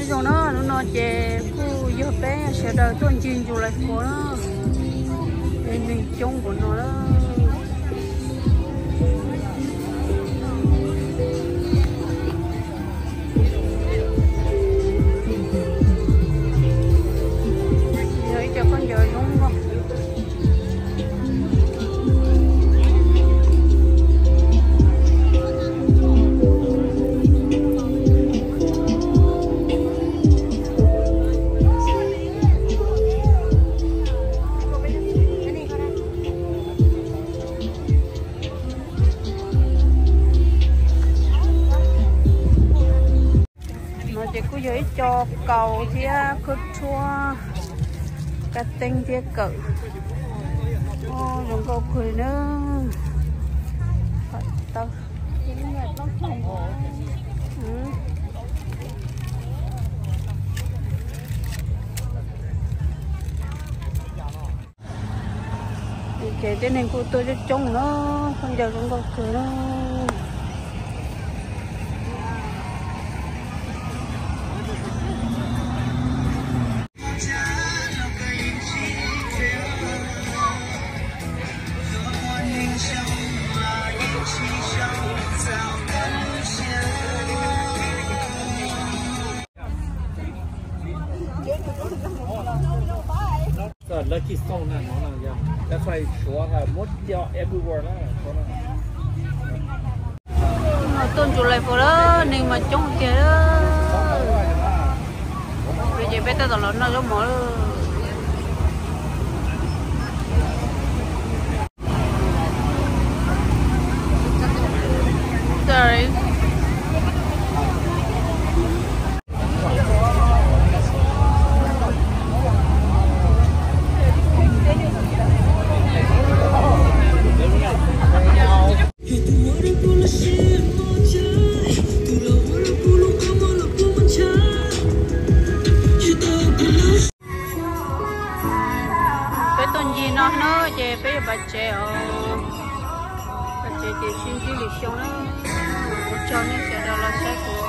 Zoo na, hnub no ces kuj yog peb sawv daws tuaj ncig July Four na, es neeg coob npaum no na. Yog ib co khaub ncaws zoo nkauj. No ces kuj yog ib co kaus thiab khaub rhuab, kab teeb thiab kawm. Zoo nkauj kawg li na. Ces tej neeg kuj tuaj coob coob na, khaub ncaws zoo nkauj kawg na. Lucky stone na, no na, yeah. That's why Suav have muaj coob everywhere na. No tuaj July Four lawm, neeg mas coob tiag. Ces peb tab tom los noj zaub mov lawm. Peb tuaj ncig no na ces peb yuav pas tsev os. Pas tsev ces sib ntsib lwm xyoo na. Ua tsaug nej sawv daws los saib kuv.